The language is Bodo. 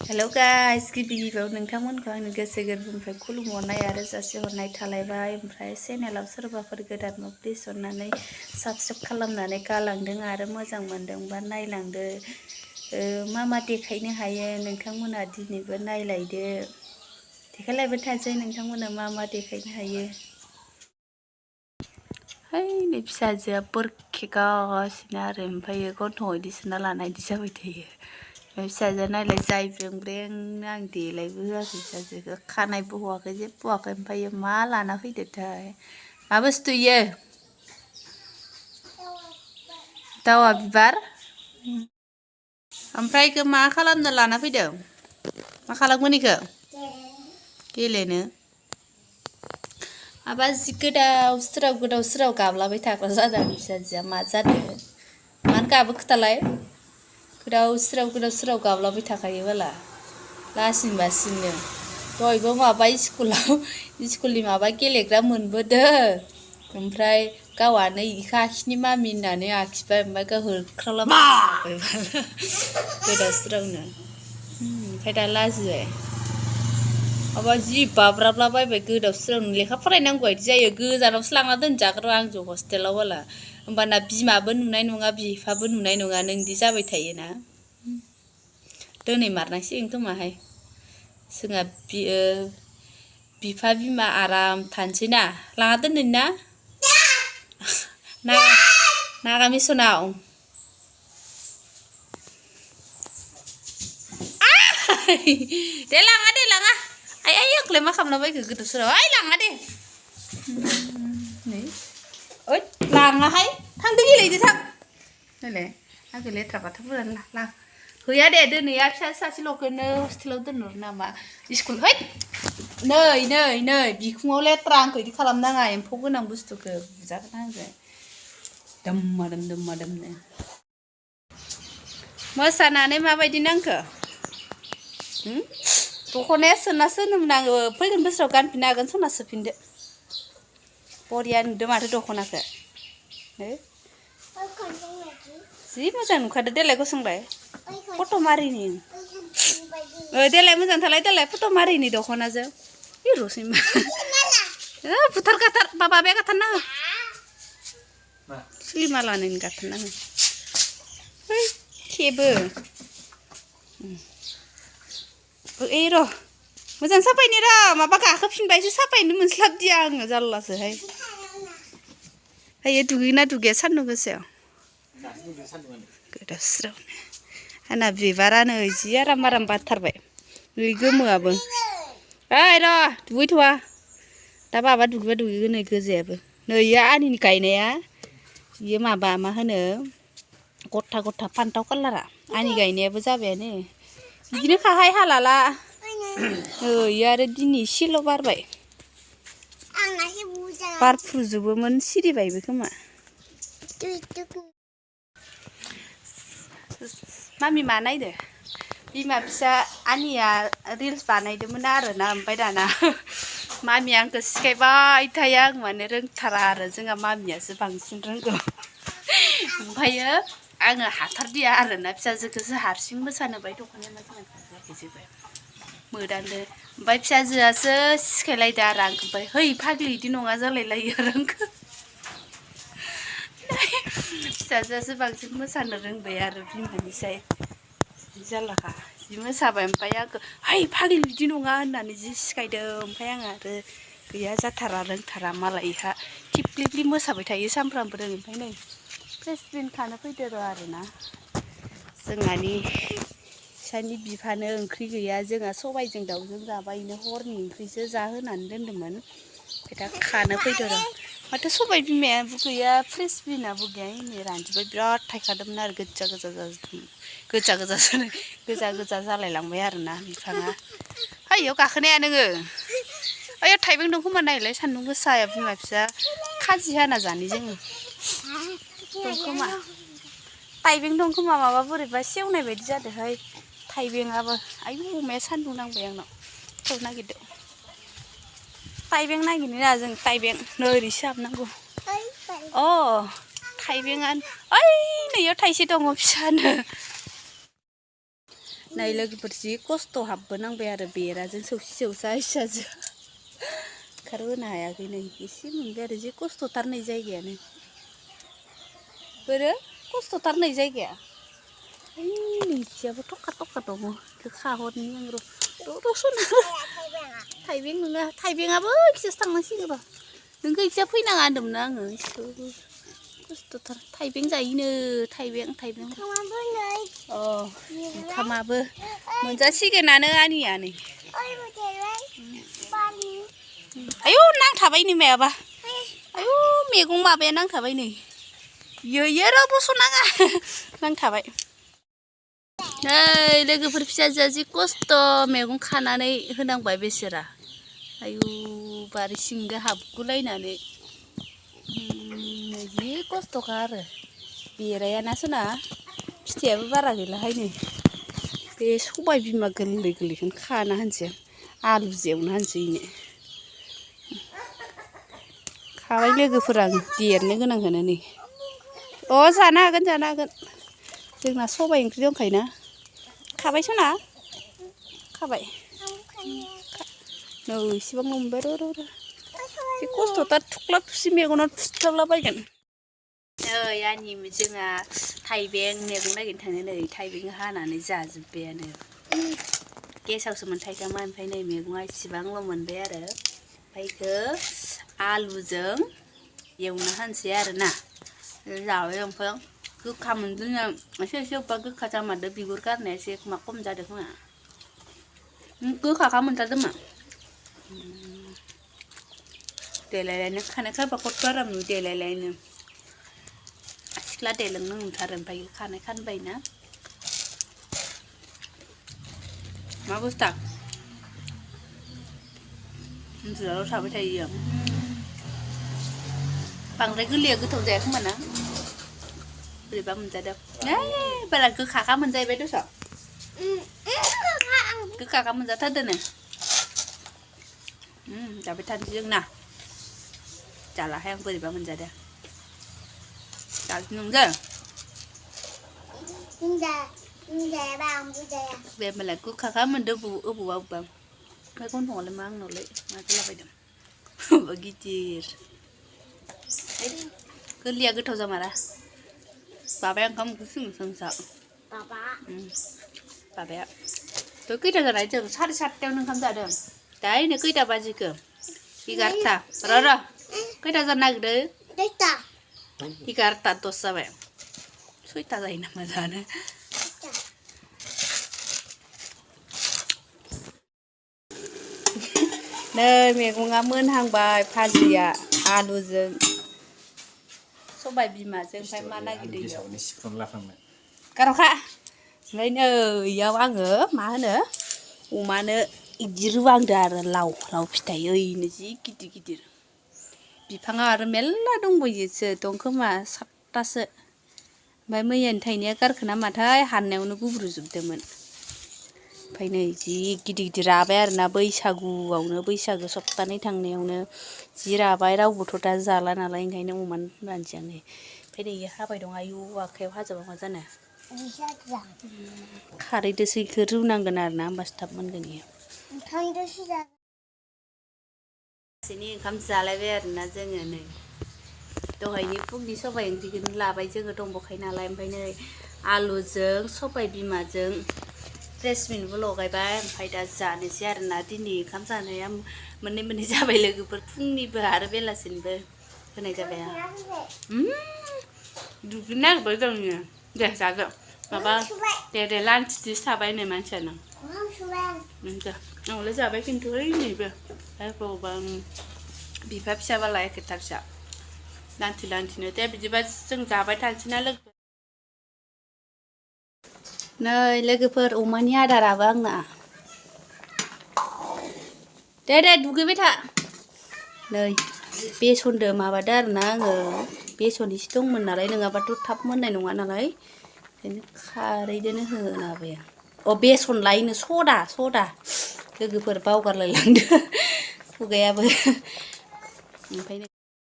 Hello guys, गिबियाव नोंथांमोनखौ आंनि गोसो गोरबोनिफ्राय खुलुमहरनाय आरो जासिहरनाय थालायबाय। ओमफ्राय चेनेलाव सोरबाफोर गोदानबा प्लिज अननानै साबस्क्राइब खालामनानै गालांदों आरो मोजां मोनदोंबा नायलांदो। मा देखायनो हायो नोंथांमोना दिनैबो नायलायदो। देखायलायबाय थानोसै नोंथांमोना मा देखायनो हायो। नै फिसाजोआ बोरखेगासिनो आरो ओमफ्राय गन्थंआव इदि सोना लानाय इदि जाबाय थायो। फिसाजोआ नायलाय जायब्रें-ब्रेंनो आं देलायबो होआखै फिसाजोखौ खानायबो हवाखै जेबो हवाखै ओमफ्राय मा लाना फैदोथाय मा बुस्थु इयो दावा बिबार ओमफ्राय इखो मा खालामनो लाना फैदों मा खालामगोन इखो गेलेनो माबा जि गोदाव सोराव गाबलाबाय थाग्रा जादों फिसाजोआ मा जादों मानो गाबो खोथालाय गोदाव सोराव गाबलाबाय थाखायो बाला लासिं बासिंनो दहायबो माबा स्कुलनि माबा गेलेग्रा मोनबोदो ओमफ्राय गावहानो इखो आखिनि मामि होननानै आखिबाय ओमफ्राय गाव होख्रावलाबाय गोदाव सोरावनो ओमफ्राय दा लाजिबाय माबा जि बाब्राबलाबायबाय गोदाव सोरावनो लेखा फरायनांगौ बायदि जायो गोजानावसो लांना दोनजागोन आं ज' हस्टेलाव बाला होमबाना बिमाबो नुनाय नङा बिफाबो नुनाय नङा नोंदि जाबाय थायोना दोनहैमारनांसिगोन खोमाहाय जोंहा बिफा बिमा आराम थानोसै ना लाना दोननोसै ना नागा मिसनाव दे लाङा आइ आंखौलाय मा खालामना बायखो गोदाव सोराव ओइ लाङा दे नै ओइ लाङाहाय थांदो गेलेहैदो थां नायलाय आंखौ लेथ्रा बाथ्रा ला गैया दे दोनैया फिसा सासेल'खौनो हस्टेलाव दोनहर नामा स्कुल हैद नै बिखुङाव लेथ्रा आंखौ इदि खालामनाङा एम्फौ गोनां बुस्थुखौ बुजागोन आंजों दोममादोमनो मोसानानै माबायदि नांखो दख'नाया सोनासो होनोमोन आङो फैगोन बोसोराव गानफिननो हागोन सना सोफिनदो बरिया नुदो माथो दख'नाखौ जि मोजां नुखादो देलाय गसंलाय फट' मारिनि देलाय मोजां थालाय देलाय फट' मारिनि दख'नाजों रसैमा बुथार गाथार माबाया गाथारनाङो सुलिमा लानायनि गाथारनाङो खेबो ओइ र' मोजां साफायनि र' माबा गाखोफिनबायसो साफायनो मोनस्लाबदिया आङो जारलासोहाय आयो दुगैना दुगैया सान्दुं गोसायाव गोदाव सोरावनो आंना बिबारानो जि आराम बारथारबाय नै गोमोआबो ओइ र' दुगैथ'वा दा बाबा दुगैबा दुगैगोन नै गोजायाबो नै इयो आंनि गायनाया इयो माबा मा होनो गथा फान्थाव कालारा आंनि गायनायाबो जाबायानो बिदिनो खाहाय हालाला इयो आरो दिनै एसेल' बारबाय बारफ्रुजोबोमोन सिरिबायबो खोमा मामि मा नायदो बिमा फिसा आंनिया रिल्स बानायदोंमोन आरोना ओमफ्राय दाना मामिया आंखौ सिखायबाय थायो आं माने रोंथारा आरो जोंहा मामियासो बांसिन रोंगौ ओमफ्रायो आङो हाथारदिया आरोना फिसाजोखौसो हारसिं मोसानो बाय दख'नाया मा जाबाय मोदानदो ओमफ्राय फिसाजोआसो सिखायलायदो आरो आंखौ ओमफ्राय है फाग्लि इदि नङा जालायलायो आरो आंखौ फिसाजोआसो बांसिन मोसानो रोंबाय आरो बिमानिसाय जारलाखा जि मोसाबाय ओमफ्राय आंखौ है फाग्लि बिदि नङा होननानै जि सिखायदों ओमफ्राय आं आरो गैया जाथारा रोंथारा मालाय इहा थिफ्लिफ्लि मोसाबाय थायो सामफ्रामबो ओमफ्राय नै फ्रेसबिन खानो फैदो र' आरोना जोंहानि फिसानि बिफानो ओंख्रि गैया जोंहा सबायजों दाउजों जाबायनो हरनि ओंख्रिसो जाहोनानै दोन्दोंमोन ओमफ्राय दा खानो फैदो र' माथो सबाय बिमायाबो गैया फ्रेसबिनाबो गैया नै रानजोब्बाय बिराद थायखादोंमोन आरो गोजा जालायलांबाय आरोना बिफाङा है इयाव गाखोनाया नोङो ओइ थाइबें दं खोमा नायलाय सान्दुं गोसाया बिमा फिसा खाजि हाना जानि जोङो दं खोमा थाइबें दं खोमा माबा बोरैबा सेवनाय बायदि जादोंहाय थाइबेंआबो आयु अमाया सान्दुं नांबाय आंनाव थाव नागिरदो थाइबें नागिरनो ना जों थाइबें नै ओरैसो हाबनांगौ थाइबेंआ ओइ नैयाव थाइसे दङ फिसानो नाय लोगोफोर जि खस्थ' हाबबोनांबाय आरो बेराजों सौसि सौसा इसाजो ओंखारबोनो हायाखै नै एसे मोनबाय आरो जि खस्थ'थार नै जायगायानो बोरो खस्थ'थार नै जायगाया नैथियाबो थखा थखा दङ बेखौ खाहरनि आं र' सना थाइबें नङा थाइबेंआबो खिजासो थांनांसिगोन र' नोंखौ इखिजा फैनाङा होनदोंमोन आङो खस्थ'थार थाइबें जायोनो थाइबें ओंखामाबो मोनजासिगोनानो आनिया नै आयौ नांथाबाय नै मायाबा आयौ मैगं माबाया नांथाबाय नै यो र' बस'नाङा नांथाबाय नै लोगोफोर फिसाजोआ जि खस्थ' मैगं खानानै होनांबाय बेसोरा आयु बारि सिंगो हाबगुलायनानै जि खस्थ'खा आरो बेरायाना सोना फिथाइयाबो बारा गैलाहाय नै बे सबाय बिमा गोरलै गोरलैखौनो खाना होनोसै आलुजों एवना होनोसै इनो खाबाय लोगोफोर आं देरनो गोनांखौनो नै जानो हागोन जोंना सबाय ओंख्रि दंखायोना खाबाय सना खाबाय नै इसेबां मोनबाय र' जि खस्थ'थार थुख्ला थुसि मेगनाव थुस्लाबलाबायगोन नै आंनि जोंहा थाइबें मैगं नागिरनो थाङो नै थाइबें हानानै जाजोब्बायानो गेसावसोमोन थाइगामा ओमफ्राय नै मैगङा इसेबांल' मोनबाय आरो ओमफ्राय इखो आलुजों एवना होनोसै आरोना जाबाय ओमफ्राय गोखा मोनदोंनो एसे अबेबा गोखा जामारदो बिगुर गारनाया एसे मा खम जादों खोमा गोखाखा मोनजादोंमा देलायलायनो खानाय खाबा खथ' आराम देलायलायनो सिख्ला देलोंनो मोनथारो ओमफ्राय खानाय खानबायना मा बुस्थु उन्दुनाल' थाबाय थायो बांद्राय गोरलैया गोथाव जाया खोमा ना बोरैबा मोनजादों बारा गोखाखा मोनजाहैबाय दस' गोखाखा मोनजाथारदोनो जाबाय थानोसै जोंना जालाहाय आं बोरैबा मोनजादों जागोन नोंजों बे होमबालाय गोखाखा मोनदों अबावबा ओमफ्राय गन्थंआलाय मा आंनावलाय मा जालाबायदों माबा गिदिर गोरलैया गोथाव जामारा बाबाया ओंखाम ओंख्रि सोंसा बाबाया थ' खैथा जानाय जों 7:30 ओंखाम जादों दायनो खैथा बाजिखो 11ता र' खैथा जानो नागिरदों 11ता 10 जाबाय 6ता जायो नामा जानो नै मैगङा मोनहांबाय भाजिया आलुजों सबाय बिमाजों ओमफ्राय मा नागिरदों गार'खा ओमफ्राय नै इयाव आङो मा होनो अमानो इदि रुवांदो आरो लाव फिथाइ ओइनो जि गिदिर बिफाङा आरो मेल्ला दंबायोसो दं खोमा 7तासो ओमफ्राय मैयानि थाइनाया गारखोना माथाय हाननायावनो गुब्रुजोबदोंमोन ओमफ्राय नै जि गिदिर राबाय आरोना बैसागो सप्तानै थांनायावनो जि राबाय रावबोथ' दा जाला नालाय ओंखायनो अमानो रानसै आं नै ओमफ्राय नै हाबाय दं आयु आखाइयाव हाजाबा मा जानो खारैदोसो इखौ रुनांगोन आरोना होमबासो थाब मोनगोन इयो गासैनि ओंखाम जालायबाय आरोना जोङो नै दहायनि फुंनि सबाय ओंख्रिखौनो लाबाय जोङो दंबोखायो नालाय ओमफ्राय नै आलुजों सबाय बिमाजों फ्रेसबिनबो लगायबाय ओमफ्राय दा जानोसै आरोना दिनै ओंखाम जानाया मोननै जाबाय लोगोफोर फुंनिबो आरो बेलासिनिबो होनाय जाबाय आं दुगैनो नागिरबाय जोङो दे जागोन माबा दे लान्चदिसो थाबाय नै मानसियानो दे आंलाय जाबाय खिन्थु ओइनैबो बबावबा बिफा फिसाबालाय एखेथारसा लान्थिनो दे बिदिबा जों जाबाय थानोसै ना लोगो नै लोगोफोर अमानि आदाराबो आंना दे दुगैबाय था नै बेसनदो माबादो आरोना आङो बेसन एसे दंमोन नालाय नङाबाथ' थाब मोननाय नङा नालाय ओंखायनो खारैदोनो होना होबाय आं बेसन लायनो सदा लोगोफोर बावगारलायलांदो खुगायाबो ओमफ्राय